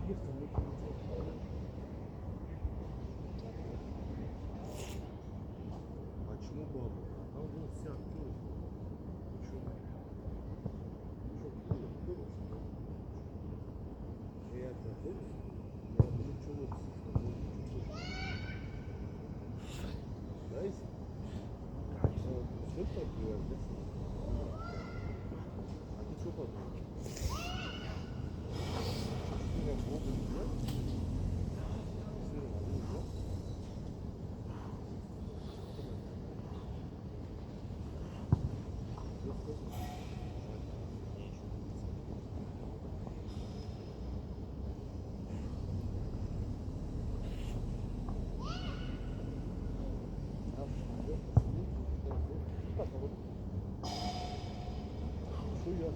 Почему баба? Там вон вся актёр. Почему? Я А ты что подумал? Что я Богу не знаю? Сыром одну, да? Что я?